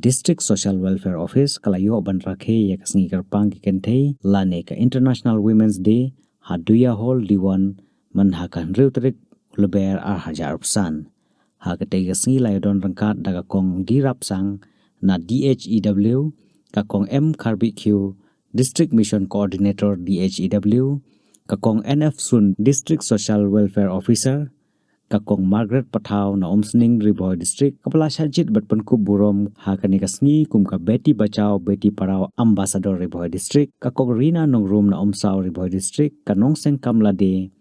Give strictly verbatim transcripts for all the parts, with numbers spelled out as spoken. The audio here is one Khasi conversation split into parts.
District Social Welfare Office ka la ïoh ban rakhe ïa ka sngi kyrpang ki kynthei lane ka International Women's Day ha Duya Hall Diwon man ha ka hynriew tarik u Lber ar hajar arphew san. Ha katei ka sngi la ïadon ryngkat da ka kong D Rapsang na D H E W, ka kong M Kharbih Khiew, District Mission Coordinator D H E W, ka kong N F Sun, District Social Welfare Officer, ka kong Margaret Pathaw na Umsning, Ri Bhoi District, kaba la shah jied bad pynkup burom ha kane ka sngi kum ka Beti Bachao Beti Padhao Ambassador, Ri Bhoi District, ka kong Rina Nongrum na Umsaw, Ri Bhoi District, ka Nongseng Kamlade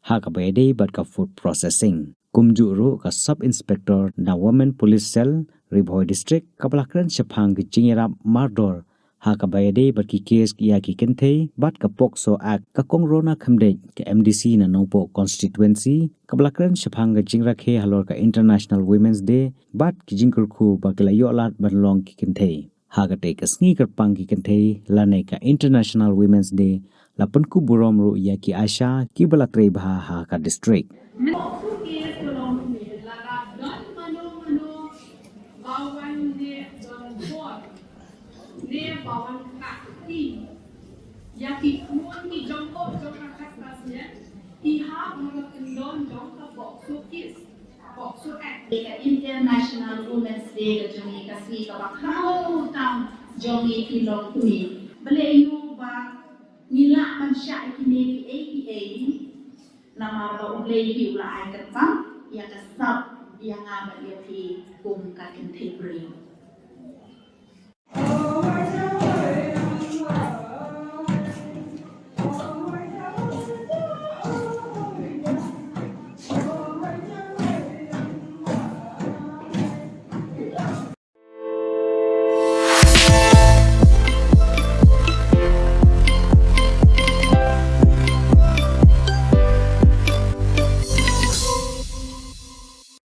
ha kaba ïadei bad ka food processing. Kumjuh ruh ka Sub Inspector na Women Police Cell, Ri Bhoi District, kaba la kren shaphang ki jingïarap mardor ha kaba ïadei bad ki kes ïa ki kynthei bad ka POCSO Act, ka kong Rona Khymdeit, ka M D C na Nongpoh Constituency, kaba la kren shaphang ka jingrakhe halor ka International Women's Day bad ki jingkyrkhu ba ki la ïoh lad ban long ki kynthei. Ha katei ka sngi kyrpang ki kynthei lane ka International Women's Day la pynkup burom ruh ïa ki ASHA kiba la trei bha ha ka district. Lada don mano mano ba wan leh don bor ne ba wan kah kti ïa ki khun ki jong u jong ka khas khas ne, i hap ban kyndon jong ka POCSO case, POCSO Act. Ka International Women's Day ka jong ngi ka sngi kaba khraw tam jong ngi ki longkmie. Balei ïoh ba ngi lah ban shah ïa kine kiei kiei? Namar ba U Blei hi u la ai kyrpang ïa ka sap ïa nga bad ïa phi kum ka kynthei briew.